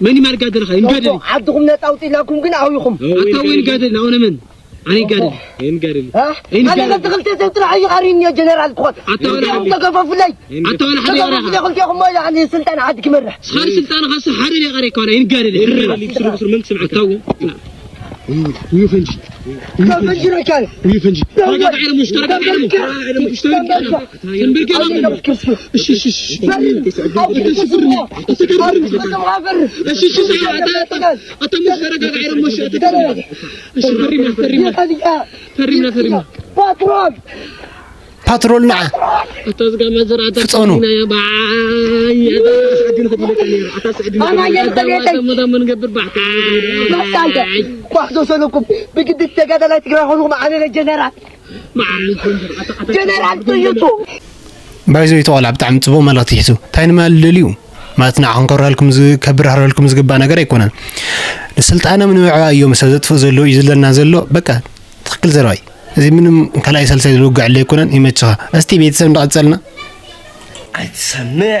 መን ይማርጋ ዘለኻ? ይንጋደል። ዓድኹም ነጻ ኣውጺእናኩም ግን ኣውይኹም። ኣታ ወይ ንጋደል፣ ኣው ነመን? ኣነ ይጋደል። ይንጋደል። እ? ይንጋደል። ኣነ ኸልተ ኽልተ ሰብ ጥራሕ እዩ ቀሪኒ ጀነራል ትኾን። ኣታ ወላ ሓደ። ተከፋፍለይ። ኣታ ወላ ሓደ ተከፋፍለይ ይቐረኻ። ክልቴኹም እሞ ያኒ ስልጣን ዓዲ ክመርሕ። ስኻር ስልጣን ኻስ ሓደ ይቐረ ይኮነ። ይንጋደል። ይንጋደል። ይብስሩ፣ ብስሩ፣ መን ክስምዓካ? ኣታ ወይ። ውይ ፈንጂ። ካብ ፈንጂ ረካል። ውይ ፈንጂ። ተረጋጋ፣ ዒረሙሽ፣ ተረጋጋ፣ ዒረሙሽ። ተረጋጋ፣ ዒረሙሽ፣ ተረጋጋ። ተንበርክከ። እሺ፣ እሺ፣ እሺ። እሺ፣ እሺ፣ እሺ፣ ኣታ፣ ኣታ፣ ኣታ፣ ሙሽ ተረጋጋ፣ ዒረሙሽ፣ ኣታ፣ ተረጋጋ። እሺ፣ ፈሪምና፣ ፈሪምና። ፈሪምና፣ ፈሪምና። ፓትሮል። ፓትሮል ንዓ። ኣታ ዝጋ መዘር ኣታ ፍጸኑ። ኢና ያ ባዓይ። ኣታ ስዕድና ኣታ ስዕድና ኣና ኣታ የንተ ቤተይ። ኣታ መን ገብር ባዕታ። መሳንተ። ኳሕቶ ሰለኩም ብግዲ ተጋዳላይ ትግራይ ኾንኩም ኣነ ጀነራል። ጀነራል ጥይቱ። ባይዞ ይተቆላ ብጣዕሚ ጽቡቕ መልእኽቲ ሒዙ። እንታይ ንማል ደልዩ? ማለት ንዓኹም ከብርሃልኩም ዝ-፣ ከብርሃልኩም ዝግባእ ነገር ኣይኮነን። ንስልጣኖም ንምዕባይ እዮም ሰብ ዘጥፍእ ዘሎ እዩ ዝብለና ዘሎ። በቃ ትኽክል ዘረባይ። እዚ ምንም ካልኣይ ሳልሳይ ዝውግዕ ኣለ ኣይኮነን። ይመችኻ። እስቲ ቤተሰብ እንዳቐጸልና። ኣይትሰምዕ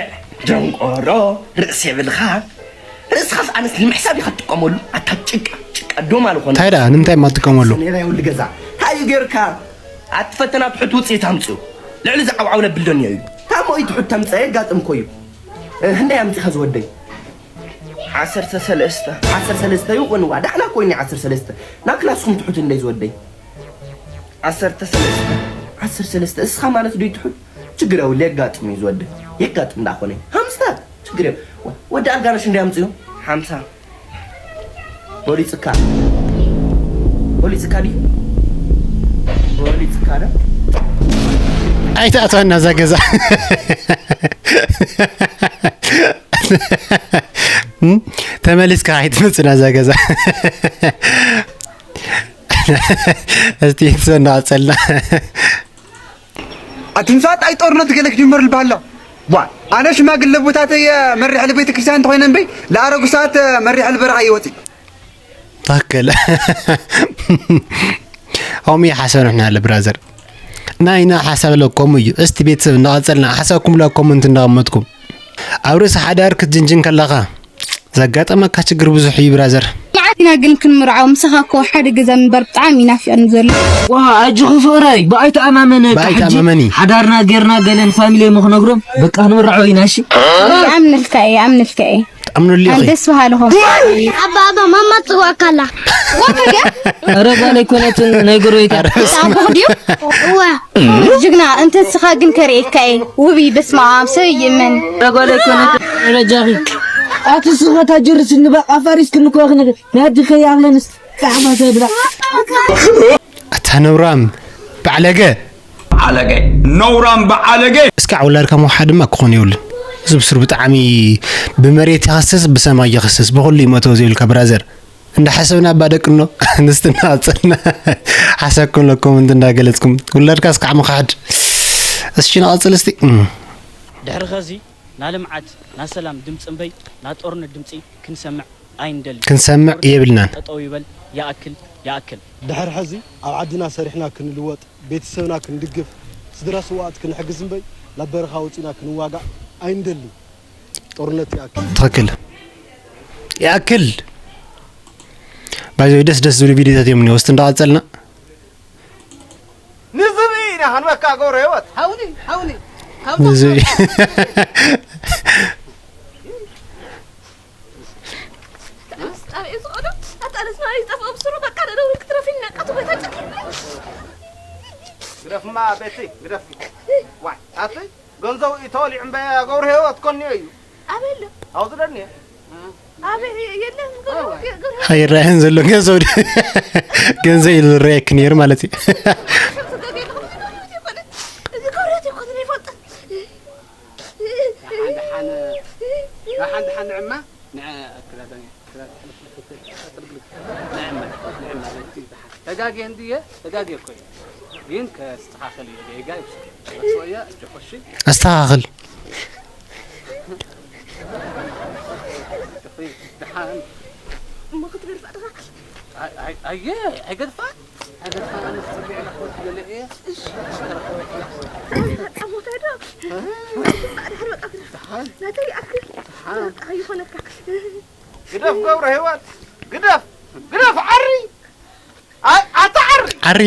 ደንቆሮ ርእሲ የብልኻ። ርእስኻስ ኣነስ ንምሕሳብ ኢኻ ትጥቀመሉ። ኣታ ጭቃ፣ ጭቃ ዶማ ዝኾነ። እንታይ ደኣ? ንምንታይ እማ ትጥቀመሉ? ነራይ ወዲ ገዛ። እንታይ እዩ ጌርካ? ኣቲ ፈተና ትሑት ውፅኢት ኣምፅኡ። ልዕሊ ዝዓውዓው ነብል ዶ እኒኦ እዩ? ታሞ እዩ ትሑት ተምፀአ የጋጥም እኮ እዩ። እ፣ ህንደይ ኣምፂኻ ዝወደይ? ዓሰርተ ሰለስተ። ዓሰርተ ሰለስተ እዩ፣ እወ፣ ንዋ። ዳሕና እኮ እኒ ዓሰርተ ሰለስተ። ናብ ክላስኩም ትሑት እንደይ ዝወደይ? ዓሰርተ ሰለስተ። ዓሰርተ ሰለስተ። እስኻ ማለት ዶ ትሑት? ችግር የብሉ፣ የጋጥም እዩ ዝወደይ። የጋጥም ዳኾነ። ሃምሳ። ችግር የብሉ። ወ-፣ ወዲ ኣልጋነሽ እንድያ ኣምፅኡ? ሓምሳ። በሊፅካ። በሊፅካ ድዩ? በሊፅካ ዶ? ኣይትኣትወና እዛ ገዛ። እም? ተመሊስካ ኣይትመፅና እዛ ገዛ። እስቲ ትሰና ቀፀልና። ኣቲ ንሳት ኣይ ጦርነት ገለ ክጅመር ልባሎ። ዋ፣ ኣነ ሽማግለ ቦታተይ መሪሕ ልቤተ ክርስቲያን እንተኾይነ እምበይ፣ ለኣረጉ ሰዓት መሪሕ ልበረኻ ይወፅእ። ትኽክል። ከምኡ እዩ ሓሳብ ንሕና ኣሎ ብራዘር። ናይና ሓሳብ ለኮሙ እዩ። እስቲ ቤተሰብ እናቐጸልና ሓሳብኩም ላ ኮመንት እንዳቐመጥኩም። ኣብ ርእሲ ሓዳር ክትጅንጅን ከለኻ ዘጋጠመካ ችግር ብዙሕ እዩ ብራዘር። ንዓትና ግን ክንምርዓው ምሳኻ እኮ ሓደ ገዛ ምንባር ብጣዕሚ እዩ ናፊቕኒ ዘሎ። ዋ፣ ኣጆኺ ፍቕረይ፣ ብኣይ ተኣማመኒ፣ በቃ ብኣይ ሕጂ ተኣማመኒ። ሓዳርና ጌርና ገለን ፋሚሊ እሞ ክነግሮም፣ በቃ ክንምርዓው ኢና፣ እሺ? ኣምንልካ እየ፣ ኣምንልካ እየ። ኣምኑሉ ኣን ኢኺ። ደስ በሃሊ ኾንኩ። ኣባ፣ ኣባ፣ ማማ ትጽዋዕካ ኣላ። ወገደ? ኧረ ጓል ኣይኮነትን፣ ናይ ጎረቤታ። ኧረ በስመ ኣብ። ኣቦ ድዩ? እወ። ጅግና፣ እንተ ንስኻ ግን ከርእየካ እየ። ውብይ፣ በስመ ኣብ፣ ሰብ ይእመን። ኧረ ጓል ኣይኮነትን፣ ኧረ ጃኺ። ኣቲ ንስኻ ታጀርስ ንባቕ ኣፋሪስ ክንኮ ክነገ። ናይ ኣዲ ከይ ኣብለንስ ጣዕማ ተብላ። ኣታ ነውራም በዓለገ። በዓለገ። ነውራም በዓለገ። እስካዕ ውላድካ ምውሓድ ድማ ክኾን የብሉን። እዚ ብሱር ብጣዕሚ ብመሬት ይኸስስ፣ ብሰማይ ይኸስስ፣ ብኹሉ ይመእተዎ ዘይብልካ ብራዘር። እንዳ ሓሰብና እባ ደቅኖ፣ ንስትና ኣጸልና። ሓሳብኩም ለኮመንት እንዳገለጽኩም። ውላድካ እስካዕ ምኽሓድ። እስኪ ንቐጽል እስቲ። እም። ድሕሪ ኸዚ ናልምዓት ናሰላም ድምፂ እምበይ ናጦርነት ድምፂ ክንሰምዕ ኣይንደሊ። ክንሰምዕ የብልናን። ጠጠው ይበል። ይኣክል ይኣክል። ድሕሪ ሕዚ ኣብ ዓድና ሰሪሕና ክንልወጥ፣ ቤተሰብና ክንድግፍ፣ ስድራ ስውኣት ክንሕግዝ እምበይ ናብ በረኻ ወፂና ክንዋጋእ ኣይንደሊ። ጦርነት ይኣክል። ትኽክል። ይኣክል። ባይዘይ ደስ ደስ ዝብሉ ቪዲዮታት እዮም እኒኦ። እስቲ እንዳቐጸልና ንዝብኢ ኢና ክንበካ ገብረ ህይወት። ሓውኒ ሓውኒ ንዝብኢ ግደፍማ ቤቲ ግደፍ። ዋይ ኣቲ ገንዘቡ እዩ ተወሊዑ እምበ ገብረ ህይወት ኮኒዮ እዩ። ኣበለ ኣብዚ ደኒ ኣበ የለን ኣይረኣየን ዘሎ ገንዘብ ገንዘብ ኢሉ ዝረኣየኪ ነይሩ ማለት እዩ። ተጋግየ እንድየ ተጋግየ እኮ እዩ ግን ከስተኻኸል እዩ ጌጋ ይውስድ ረስኦያ እጆኾ እሺ ኣስተኻኽል ደሓን እሞ ክትገድፋ ድኻ ኣየ ኣይገድፋ ኣይገድፋ ኣነ ዝፅግዕ ለኮት ገለ እየ ናተይ ይኣክል ይኾነካ ግደፍ ገብረ ህይወት ግደፍ ግደፍ ዓሪ ኣታ ዓሪ ዓሪ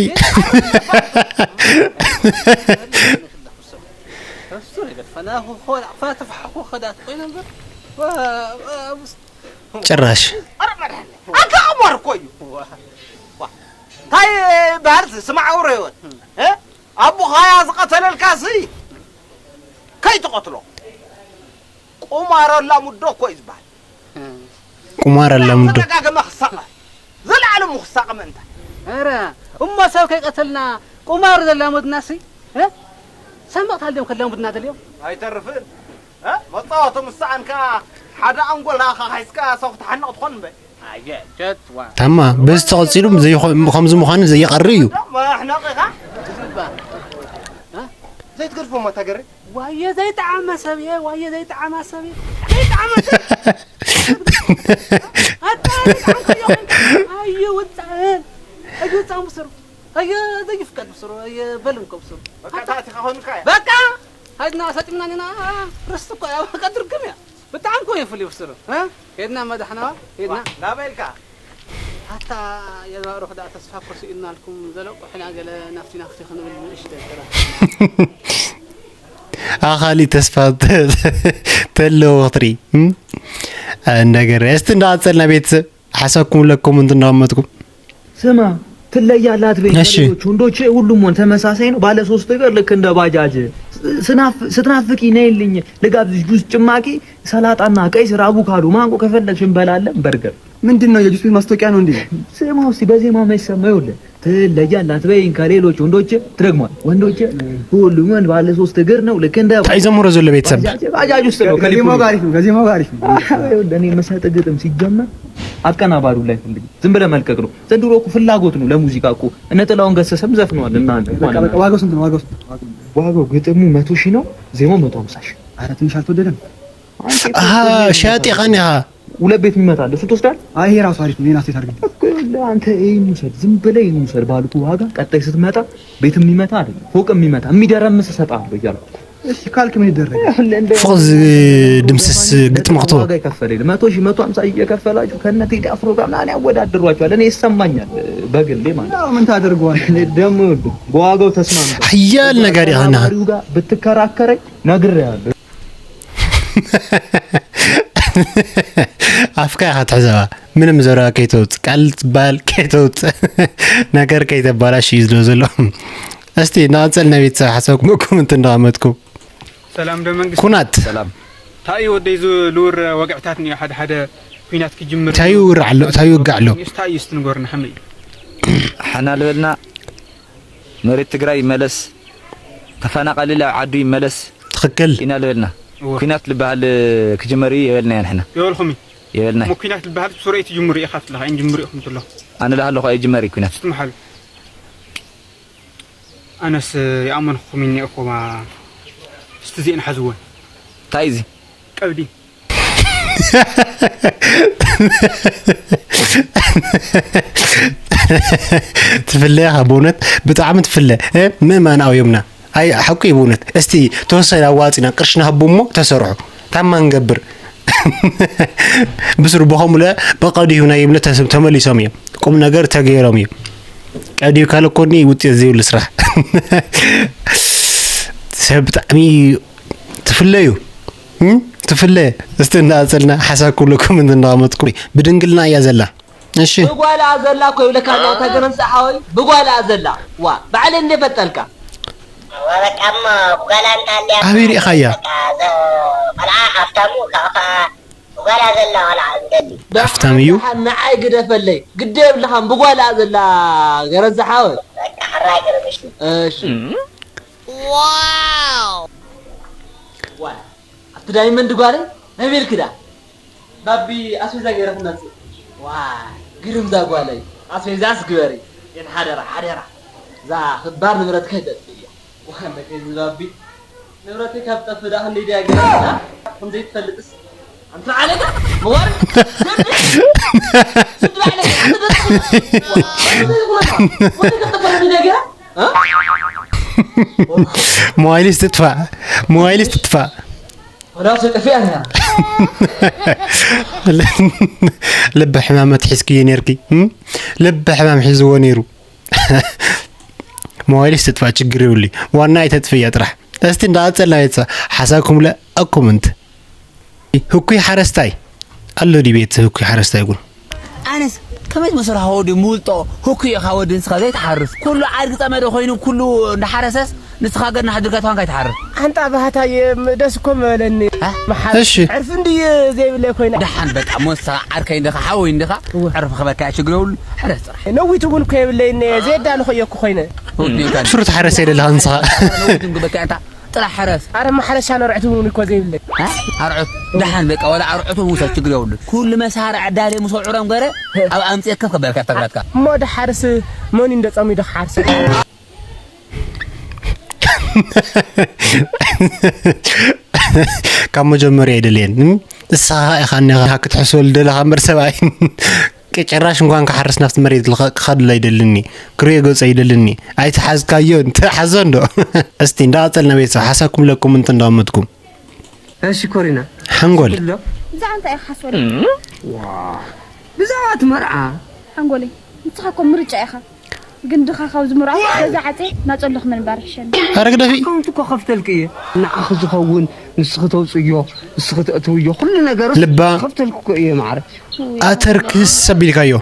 ፋትፍ ሓኮ ከዳት ኮይነ እምበር ጭራሽ ኣታ ኣቧር እኮ እዩ እንታይ በሃል ስማዕ ገብረ ህይወት ኣቦኻያ ዝቐተለልካ ሲ ከይትቐትሎ ቁማር ኣላሙዶ እኮ እዩ ዝበሃል። ቁማር ኣላሙዶ። ተደጋገመ ክሳቐ። ዘለዓለሙ ክሳቐ ምእንታ። ኧረ እሞ ሰብ ከይቀተልና ቁማር ዘላሙድና ሲ? እ? ሰብ ምቕታል ድዮም ከላሙድና ደልዮም? ኣይተርፍን። እ? መጻወቲ ምስ ሰኣንካ ሓደ ኣንጎል ኣኻኺስካ ሰው ክትሓንቕ ትኾን እምበይ። ኣየ ጀትዋ። ታማ በዚ ተቐጺሉ ዘይኾ- ከምዚ ምዃኑ ዘይቐሪ እዩ። መሕነቕ ኢኻ። ዘይትገድፎ እሞ እታ ገረይ። ዋየ ዘይጠዓመ ሰብ እየ ዋየ ዘይጠዓማ ሰብ እየ ዘይጠዓመ ሰብ ኣጣሪ ጠዓምኩዮ ኣየ ውፃእን ኣየ ውፃእን ብስሩ ኣየ ዘይፍቀድ ብስሩ ኣየ በልንኮ ብስሩ በቃ ታእቲኻ ኾንካ እያ በቃ ሃይድና ሰጢምና ኒና ረስቲ እኮ እያ በቃ ድርግም እያ ብጣዕሚ እኮ እየ ፍልዩ ብስሩ እ ሄድና መዳሕናዋ ሄድና ናበይ ኢልካ ኣታ የዝባእሮ ክዳእ ተስፋ እኮ ስኢንናልኩም ዘለቁ ሕና ገለ ናፍቲ ናፍቲ ክንብል ንእሽተ ጥራሕ ኣኻሊ ተስፋ ተለዎ ክትርኢ እንደገር እስቲ እንዳቐጸልና ቤተሰብ ሓሳብኩም ለኩም እንትን እንዳመጥኩም ስማ ትለያለህ አትበይ። እሺ። ከሌሎች ወንዶች ሁሉም ወንድ ተመሳሳይ ነው። ባለ ሶስት እግር ልክ እንደ ባጃጅ ስናፍ- ስትናፍቂ ነይልኝ ልጋብዝሽ ጁስ ጭማቂ ሰላጣና ቀይ ስር አቮካዶ ማንጎ ከፈለግሽ እንበላለን በርገር። ምንድን ነው የጁስ ቤት ማስታወቂያ ነው እንዴ? ስማ እስቲ በዜማ የማይሰማ ይኸውልህ ትለያለህ አትበይኝ ከሌሎች ወንዶች ትደግሟል ወንዶች ሁሉም ወንድ ባለ ሶስት እግር ነው ልክ እንደ እንታይ ዘምሮ ዘሎ ቤተሰብ ባጃጅ ባጃጅ ውስጥ ነው ከዜማው ከልቡ ጋር አሪፍ ነው። ከዜማው ጋር አሪፍ ነው። ይኸውልህ እኔ የምሰጥ ግጥም ሲጀመር አቀናባሪው ላይ ፈልግ ዝም ብለህ መልቀቅ ነው። ዘንድሮ እኮ ፍላጎት ነው ለሙዚቃ እኮ እነ ጥላሁን ገሰሰም ዘፍነዋል። እናንተ በቃ በቃ ዋጋው ስንት ነው? ዋጋው ስንት ነው? ዋጋው ዋጋው ግጥሙ መቶ ሺህ ነው፣ ዜማው መቶ ሃምሳ ሺህ። ኧረ ትንሽ አልተወደደም? አንተ እኮ አሃ እኮ ሻያጥ የቃን ያሃ ሁለት ቤት የሚመጣ አለ፣ እሱ ትወስዳለህ? አይ ይሄ ራሱ አሪፍ ነው። ይሄን አስተያየት አድርግልኝ። እኮ ይኸውልህ አንተ ይሄን ውሰድ፣ ዝም ብለህ ይሄን ውሰድ ባልኩ ዋጋ ቀጣይ ስትመጣ ቤት የሚመታ አይደለም ፎቅ የሚመታ የሚደረምስ እሰጥሃለሁ እያልኩ እኮ። እሺ ካልክ ምን ይደረጋል? ይኸውልህ እንደ ፎዝ ድምስስ ግጥም ክትቦ ዋጋ ይከፈል የለ መቶ ሺህ መቶ ሃምሳ ሺህ እየከፈላችሁ ከነ ቴዲ አፍሮ ጋር ምናምን ያወዳድሯችኋል። እኔ ይሰማኛል በግሌ ማለት ነው። ያው ምን ታደርገዋለህ? እኔ ደግሞ ይኸውልህ በዋጋው ተስማምተን ሀያል ነጋዴ ሆነሃል። አቀናባሪው ጋር ብትከራከረኝ ነግሬሃለሁ። ኣፍካ ኢኻ ትሕዘባ ምንም ዘረባ ከይተውፅእ ቃል ትበሃል ከይተውፅእ ነገር ከይተባላሽ እዩ ዝሎ ዘሎ። እስቲ ንቐፀል ናይ ቤተሰብ ሓሳብኩም ኮመንት እንዳቐመጥኩም ሰላም ዶ መንግስቲ ኩናት ሰላም እንታይ እዩ ወደይ ዝልውር ወግዕታት እኒኦ ሓደ ሓደ ኩናት ክጅምር እንታይ ይውር ኣሎ እንታይ ይውጋዕ ኣሎ እንታይ እዩ እስቲ ንገሩና ከመይ እዩ ሓና ልበልና መሬት ትግራይ ይመለስ ተፈናቃሊ ላብ ዓዱ ይመለስ ትኽክል ኢና ልበልና እወ። ኩናት ልበሃል ክጅመር እዩ የበልና ኢና ንሕና የበልኹም እዩ የበልና እሞ ኩናት ልበሃል ብስሩዕ ትጅምሩ ኢኻ ትለኻ እንጅምሩ ኢኹም ትለኹ ኣነ ላሃለኹ ኣይጅመር እዩ ኩናት ስትመሓሉ ኣነስ ይኣመንኹም እኒኤኹማ እስቲ እዚኤን ሓዝወን እንታይ እዚ ቀብዲ። ትፍለ ኢኻ ብእውነት ብጣዕሚ ትፍለ። እ፣ ምእመን ኣብዮምና። ኣይ ሓቁ እዩ ብእውነት። እስቲ ተወሰነ ኣዋፂና ቅርሽና ህቡ እሞ ተሰርሑ። ታማ ንገብር። ብስሩ ብኸምኡ ለ በቐዲ ይሁና ይብለ ተስ- ተመሊሶም እዮም። ቁም ነገር ተገይሮም እዩ። ቀዲብካ ለኮኒ ውፅኢት ዘይብሉ ስራሕ። ሰብ ብጣዕሚ ትፍለዩ። እም? ትፍለ። እስቲ እናቐፀልና ሓሳብ ክብለኩም እንትን እናቐመጥኩም። ብድንግልና እያ ዘላ። እሺ። ብጓላ ዘላ እኮ ይብለካ ኣለኹ፣ ተገረም ሰሓወይ። ብጓላ ዘላ። ዋ፣ ባዕለ እንደ ፈጠልካ። ወበቃ እሞ ብጓላ እንታልያ ኣበይ ሪኢኻያ? በቃ ዘ- ቆልዓ ሃፍታሙ ካብኻ ብጓላ ዘላ ቆልዓ ዝደሊ ሃፍታም እዩ? ንዓይ ግደፈለይ፣ ግደ የብልኻን። ብጓላ ዘላ ገረም ሰሓወይ። በቃ ሕራይ ገረምሽ እሺ። ዋይ፣ ኣብቲ ዳይመንድ ጓለይ ናይ ቤልክዳ ባቢ ኣስቤዛ ገይረ ክመፅእ። ዋይ፣ ግርም ዛ ጓለይ። ኣስቤዛስ ግበሪ ግን ሓደራ፣ ሓደራ፣ እዛ ክባር ንብረትካ ይጠፍእ እያ። ዋ፣ እንደከ እዚ ባቢ ንብረተይ ካብ ጠፍእ ዳ ክንደይ ድያ ገይራ? ከም ዘይትፈልጥስ ኣንተ ዓለጋ መዋሪ ስድራ ዓለጋ። ሞባይልስ ትጥፋእ፣ ሞባይልስ ትጥፋእ። ወላስ ጠፊኣ እያ። ልቢ ሕማም ኣትሒዝክዮ ነርኪ። እም? ልቢ ሕማም ሒዝዎ ነይሩ። ሞባይልስ ትጥፋእ ችግር የብሉ። ዋና ኣይተጥፍእያ ጥራሕ። እስቲ እንዳቐጸልና ቤተሰብ ሓሳብኩም ለ ኣብ ኮመንት። ህኩይ ሓረስታይ ኣሎ ድዩ ቤተሰብ ህኩይ ሓረስታይ ጉን? ኣነስ ከመይ ዝመሰልካ ወዲ ምውልጦ ህኩይ ኢኻ ወዲ ንስኻ ዘይትሓርስ ኩሉ ዓድጊ ጸመደ ኮይኑ ኩሉ እንዳሓረሰስ ንስኻ ገና ሕድርካ ትኳንካ ይትሓርስ። ኣንታ ባህታይ ደስ እኮ ምበለኒ። መሓር እሺ። ዕርፊ እንድዩ ዘይብለይ ኮይነ። ደሓን በቃ ሞሳ ዓርከይ እንድኻ ሓወይ እንድኻ ዕርፊ ክበካ እያ ችግር የብሉ። ሕረስ ጥራሕ። ነዊት እውን እኮ የብለይን። ዘየዳሉ ኸየኩ ኮይነ። ስሩ ትሓረስ የደለኻ ንስኻ። ነዊት እውን ክበካ እያ። ጥራሕ ሕረስ። ኣረ ማሕረሻ ነርዕት እውን እኮ ዘይብለይ። ኣርዑት ደሓን በቃ ዋላ ኣርዑት እውን ውሰድ ችግር የብሉ። ኩሉ መሳርዕ ኣዳልየ ምስ ኣውዕሮም ገረ ኣብ ኣምፅኤ ከፍ ከበልካ ተግረትካ። እሞ ደሓርስ መን እንደ ጸሚዱ ክሓርስ። ካብ መጀመርያ ኣይደልየን። እም? ንስኻ ኢኻ እኒኻ ክትሕስበሉ ደለኻ እምበር ሰብኣይ። ጭራሽ እንኳን ክሓርስ ናብቲ መሬት ልኸ- ክኸድሉ ኣይደልኒ። ክሪኦ ገጹ ኣይደልኒ። ኣይትሓዝካዮ፣ ትሓዞ እንዶ። እስቲ እንዳቐጸልና ቤተሰብ ሓሳብኩም ለኩም እንት እንዳመጥኩም። እሺ ኮሪና ሓንጎል። ሎ ብዛዕባ እንታይ ኢኻ ሓስበሉ? ብዛዕባ እቲ መርዓ ሓንጎለይ ንስኻ እኮ ምርጫ ኢኻ። ግን ድኻ ካብ ዝምርዖ ገዛ ዓፀ ናፀሉ ክምንባር ይሕሸኒ። ኣረ ግደፊ። ኣካውንት እኮ ከፍተልክ እየ ንዓኺ ዝኸውን ንስኺ ተውፅዮ ንስኺ ተእትውዮ ኩሉ ነገር ልባ። ከፍተልክ እኮ እየ ማዕረ ኣተርክስ ኣቢልካዮ።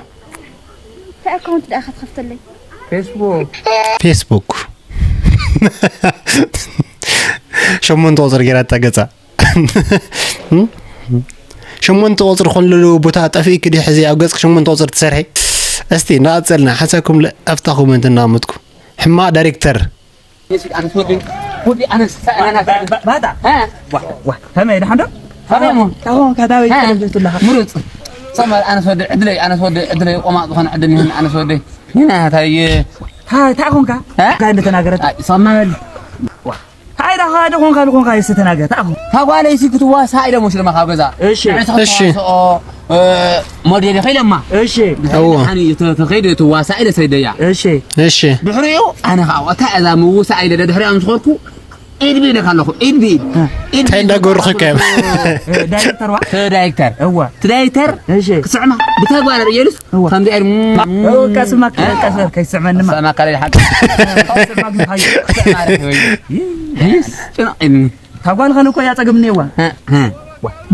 እንታይ ኣካውንት ደኣ ኢኻ ትኸፍተለይ? ፌስቡክ ፌስቡክ ሸሞንተ ቁፅሪ ገይራ እታ ገፃ። ሸሞንተ ቁፅሪ ኮን ለለዎ ቦታ ጠፊእኪ ድዩ ሕዚ ኣብ ገፅኪ ሸሞንተ ቁፅሪ ትሰርሒ? እስቲ እናቐፀልና ሓሳብኩም ለ- ኣብታ ኮመንት እናቐመጥኩ ሕማቕ ዳይሬክተር። ወዲ ኣነስ ባታ ከመይ ደሓን ዶ? ከመይ እሞ? ታኾን ካታበይ ተለብለቱለኻ ምሩፅ ሰማ ኣነስ ወዲ ዕድለይ ኣነስ ወዲ ዕድለይ ቆማቕ ዝኾነ ዕድል ይህን ኣነስ ወዲ ንናታይ ታኾንካ ጋር እንደተናገረት ሰማ በል ሃይ ዳኻ ደኾንካ ደኾንካ ይስተናገር ታኹ ታጓለይ ሲ ክትዋሳ ኢለ ሞሽ ድማ ካብ ገዛ እሺ እሺ ሞዴል ኸይለማ እሺ እዎ ተኸይድ ትዋሳ ኢለ ሰይደያ እሺ እሺ ድሕሪኡ ኣነ ከዓ ወታ እዛ ምውሳ ኢለ ድሕሪኣ ምስ ኾድኩ ኢድ ብኢድ ኣለኹ ኢድ ብኢድ ኢድ እንታይ እንዳገበርኩ ከ ዳይሬክተር ዋ ዳይሬክተር እዋ ዳይሬክተር እሺ ክስዕማ ብተግባር ርእየሉስ እዋ ከምዚ ኢሉ ቀስማ ቀስማ ከይስዕመ ንማ ሰማ ካለ ሓቂ ታጓል ኸን እኮ ያጸግምኒ እዋ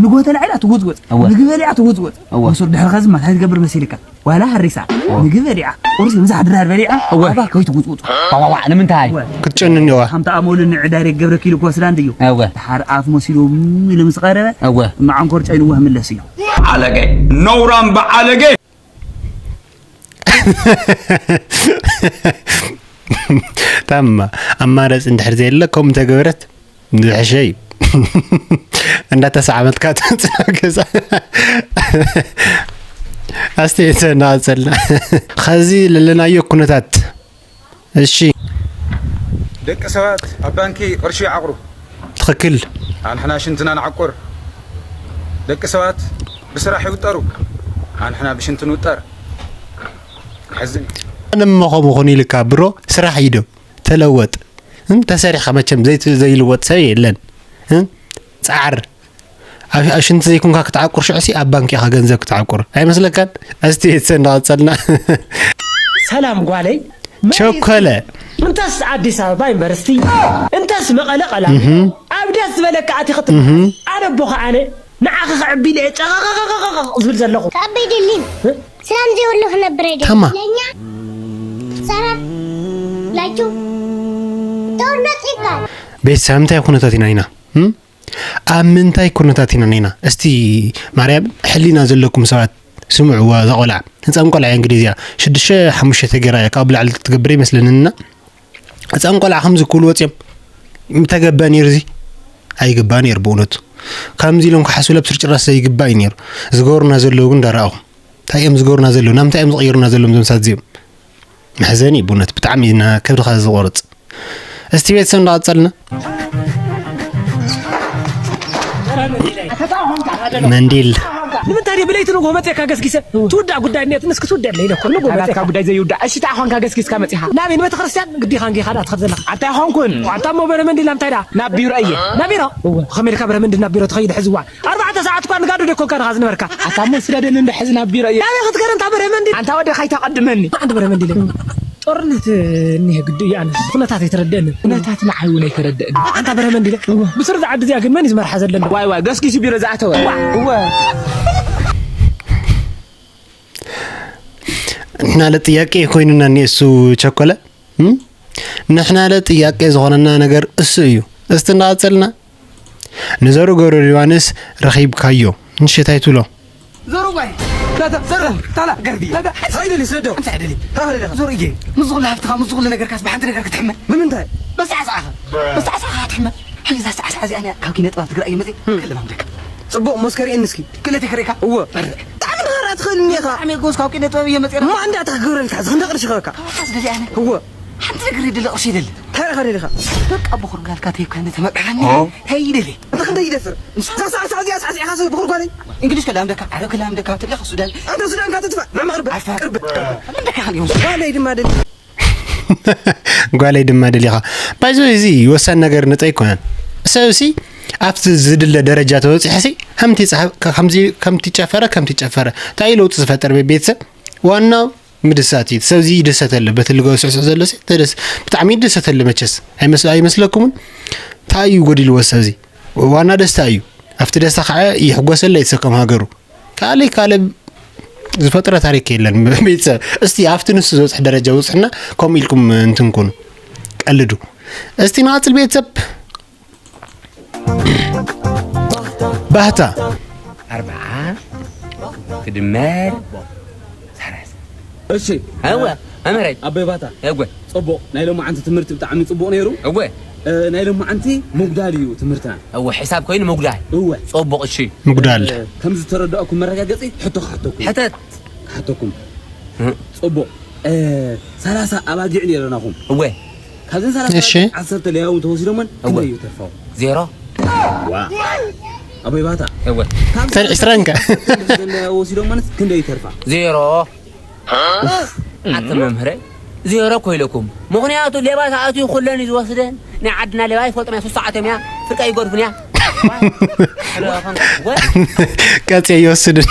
ንጎተ ላዕላ ትጉዝጎጽ ምግበሊዓ ትጉዝጎጽ ወሱር ድሕሪ ኸዚ ማታ ትገብር መሲልካ ዋላ ሃሪሳ ምግቢ በሊዓ ቁርሲ ምሳሕ ድራር በሊዓ ኣባ ከይትጉጥጉጡ ዋዋዋ ንምንታይ ክትጨኑ እኒዋ ከምቲ ኣሞሉ ንዕ ዳይሬክት ገብረ ኪሉ ክወስዳ እንድዩ እወ ድሓር ኣፍ መሲሉ ኢሉ ምስ ቀረበ እወ መዓንኮር ጨይንዎ ምለስ እዩ ዓለገ ነውራም በዓለገ ታማ ኣማረፂ እንድሕር ዘየለ ከምኡ ተገበረት ዝሕሸ እዩ እንዳተሰዓመትካ ትመፅእ ናብ ገዛ ኣስተየተ እናቐፀልና ኸዚ ለለናዮ ኩነታት እሺ ደቂ ሰባት ኣብ ባንኪ ቅርሺ ይዓቕሩ ትኽክል ኣንሕና ሽንትና ንዓቁር ደቂ ሰባት ብስራሕ ይውጠሩ፣ ኣንሕና ብሽንቲ ንውጠር። ይሕዝን እዩ። ኣነ እሞ ከምኡ ኹን ኢልካ ብሮ፣ ስራሕ እዩ ዶ ተለወጥ። እም፣ ተሰሪሕካ መቸም ዘይት-፣ ዘይልወጥ ሰብ የለን። እም፣ ጻዕር። ኣብ ኣብ ሽንቲ ዘይኮንካ ክትዓቁር ሽዑሲ ኣብ ባንክ ኢኻ ገንዘብ ክትዓቁር። ኣይመስለካን? እስቲ ቤተሰብ እንዳቐጸልና። ሰላም ጓለይ። ቸኮለ። እንተስ ኣዲስ ኣበባ ዩኒቨርሲቲ፣ እንተስ መቐለ ቀላሚ፣ ኣብ ደስ ዝበለካ ኣቲ ክትብ ኣነ ኣቦ ከዓነ ንዓኺ ከዕቢ ኢለ እየ ጨቐቐቐቐቐቕ ዝብል ዘለኹ። ከዕቢ ድሊን ሰላም ዘይብሉ ክነብር ኣይደልን። ታማ። ለኛ ሰላም ላችሁ ጦርነት ይባል። ቤተሰብ ኣብ ምንታይ ኩነታት ኢና ኢና? እም? ኣብ ምንታይ ኩነታት ኢና ኢና? እስቲ ማርያም ሕሊና ዘለኩም ሰባት ስምዕዋ፣ እዛ ቆልዓ ህፃን ቆልዓ እያ። እንግዲህ እዚኣ ሽዱሽተ ሓሙሽተ ተገይራ እያ፣ ካብኡ ላዕሊ ትገብር ይመስለንና። ህፃን ቆልዓ ከምዚ ክብሉ ወፅዮም ምተገበ ነይሩ፣ እዚ ኣይግባ ነይሩ ብእውነቱ። ከምዚ ኢሎም ክሓስቡ ለብስር ጭራስ ዘይግባ እዩ ነይሩ። ዝገብሩና ዘለዉ ግን እንዳረኣኹም፣ እንታይ እዮም ዝገብሩና ዘለዉ? ናብ እንታይ እዮም ዝቕይሩና ዘለዉ እዞም ሰባት እዚኦም? መሕዘኒ እዩ ብእውነት፣ ብጣዕሚ እዩ ና-፣ ከብድኻ ዝቆርፅ። እስቲ ቤተሰብ እንዳቐፀልና መንዲል ንምንታይ ድየ ብለይቲ ንግሆ መፅእካ ገስጊሰ ትውዳእ ጉዳይ እኒአት ንስክ ትውደለይ ኢለ እኮ ንግሆ ናትካ መፅእካ ጉዳይ ዘይውዳእ። እሺ፣ እንታይ ኾንካ ገስጊስካ መፂኻ? ናበይ ንቤተክርስትያን? ግዲኻ እንዲኻ ዳ ትኸድ ዘለኻ። ኣንታይ ኾንኩን? ኣታ እሞ በረመንዲ ላምታይ ዳ ናብ ቢሮ እየ። ናቢሮ ከመይ ኢልካ በረመንዲ ናቢሮ ትኸይድ ሕዚ እዋን ኣርባዕተ ሰዓት እኳ ንጋዶ ደኮንካ ድኻ ዝነበርካ። ኣታ እሞ ስደደኒ እንዶ ሕዚ ናብ ቢሮ እየ። ናበይ ክትገረ እንታ በረመንዲ? ኣንታ ወደ ካይታ ቀድመኒ። ዓንዲ በረመንዲ ኢለ ጦርነት እኒሀ ግዲ እዩ። ኣነስ ኩነታት ኣይተረደእንን። ኩነታት ንዓይ እውን ኣይተረደእንን። ኣንታ በረመንዲ ኢለ ብስሩ ዝዓዲ እዚኣ ግን መን እዩ ዝመርሓ ዘሎ? ዋይ ዋይ ገስጊሱ ቢሮ ዝኣተወ። እወ። ንሕና ለጥያቄ ኮይኑና እኒአ እሱ ቸኮለ። እም? ንሕና ለጥያቄ ዝኾነና ነገር እሱ እዩ። እስቲ እንዳቐጸልና ንዘሩ ገብረ ዮሃንስ ረኺብካዮ ንሽታይ ትብሎ። ዞሮ ጓይ ታታ ዘረ ታላ ገርቢ ታታ ሓይደሊ ሰዶ እንታይ ደሊ ታታ ዞሮ እየ። ምስ ዝኹሉ ሃፍትኻ ምስ ዝኹሉ ነገርካስ ብሓንቲ ነገር ክትሕመ ንምንታይ? በሳዕሳዕኻ በሳዕሳዕኻ ክትሕመ። ሕጂ እዛ ሳዕሳዕ እዚኣ እያ ካብ ኪነ ጥበብ ትግራይ እየ መፅእ። ከለማምደካ። ፅቡቕ ሞስከሪኤን እስኪ ክለ ተክሬካ እወ። ብጣዕሚ ንኸራ ትኽእል እኒኻ። ብጣዕሚ ጎስ ካብ ኪነ ጥበብ እየ መፅእ። እማ እንዳታ ክገብረልካ ዝኽንደ ቅርሺ ኸካ። ካብ ሓስ ደሊ ኣነ እወ። ሓንቲ ነገር ይደለ ቅርሺ ይደለ። እንታይ ኢኻ ደሊኻ? በቃ ብኹር ጋልካ ተይብካ እንደ ተመቅሓኒ እንታይ ይደለ? እንተ ክንደ ይደፍር ሳዕሳዕ እዚኣ ሳዕሲዕኻ ሰብ ብኹር ጓለይ። እንግሊሽ ከላምደካ ዓረብ ከላምደካ ትለኻ ሱዳን። ኣንተ ሱዳን ካትጥፋእ ንዕማ ቅርብ ቅርብ። ከላምደካ ካልዮም። ጓለይ ድማ ደሊ ጓለይ ድማ ደሊኻ። ባይዞ እዚ ወሳኒ ነገር ንጠይ ኣይኮነን። ሰብ ሲ ኣብቲ ዝድለ ደረጃ ተበፂሐ ሲ ከምቲ ፃ-፣ ከምዚ ከምቲ ጨፈረ ከምቲ ጨፈረ እንታይ ለውጢ ዝፈጠር ቤ-፣ ቤተሰብ ዋናው ምድሳት እዩ። ሰብ እዚ ይደሰተሉ በቲ ልገ ስዕስዕ ዘሎ ሲ ተደስ ብጣዕሚ ይደሰተሉ መቸስ ኣይመስ-፣ ኣይመስለኩምን? እንታይ እዩ ጎዲልዎ ሰብ እዚ? ዋና ደስታ እዩ። ኣብቲ ደስታ ከዓ ይሕጎሰለ ይሰከም ሃገሩ። ካልእ ካልእ ዝፈጥረ ታሪክ የለን። ቤተሰብ እስቲ ኣብቲ ንሱ ዝበፅሕ ደረጃ በፅሕና ከምኡ ኢልኩም እንትን ኩኑ ቀልዱ። እስቲ ንቐፅል ቤተሰብ። ባህታ ኣርብዓ ክድመር ሰላሳ። እሺ እወ መምህረይ ኣቦይ ባታ እወ ጽቡቕ ናይ ሎማዓንቲ ትምህርቲ ብጣዕሚ ጽቡቕ ነይሩ። እወ እ፣ ናይ ሎማዓንቲ ምጉዳል እዩ ትምህርትና። እወ ሕሳብ ኮይኑ ምጉዳል እወ ጽቡቕ እሺ ምጉዳል እ፣ ከም ዝተረዳእኩም መረጋገጺ ሕቶ ክሓተኩም ሕተት ክሓተኩም እ። ጽቡቕ እ፣ ሰላሳ ኣባጊዕ ነይረናኹም። እወ ካብዘን ሰላሳ እሺ። ዓሰርተ ለያው ተወሲዶመን እወ ክንደይ ይተርፋው? ዜሮ ዋ ኣቦይ ባታ እወ ተን ዕስራን ከ ወሲዶመንስ ክንደይ ይተርፋ? ዜሮ ኣቲ መምህረ ዜሮ እኮ ኢለኩም። ምኽንያቱ ሌባ ተኣትዩ ኩለን እዩ ዝወስደን። ናይ ዓድና ሌባ ይፈልጦም እያ፣ ሶስት ሰዓቶም እያ፣ ፍርቂ ኣይገድፉን እያ። ቀፂ ኣይወስድን።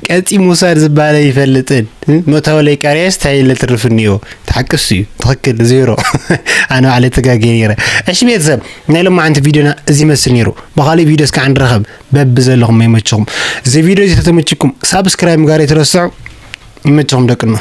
ቀፂ ምውሳድ ዝበሃል ኣይፈልጥን። መእተወለይ ቀርየስ እንታይ ኢለ ትርፍ እኒኦ? ተሓቅሱ እዩ። ትኽክል፣ ዜሮ። ኣነ ባዕለይ ተጋግየ ነይረ። እሺ ቤተሰብ፣ ናይ ሎማዓንቲ ቪድዮና እዚ ይመስል ነይሩ። ብኻሊእ ቪድዮ እስካዕ ንራኸብ። በብዘለኹም ይመችኹም። እዚ ቪድዮ እዚ ተተመችኩም ሳብስክራይብ ምግባር ኣይትረስዑ። ይመችኹም ደቅና።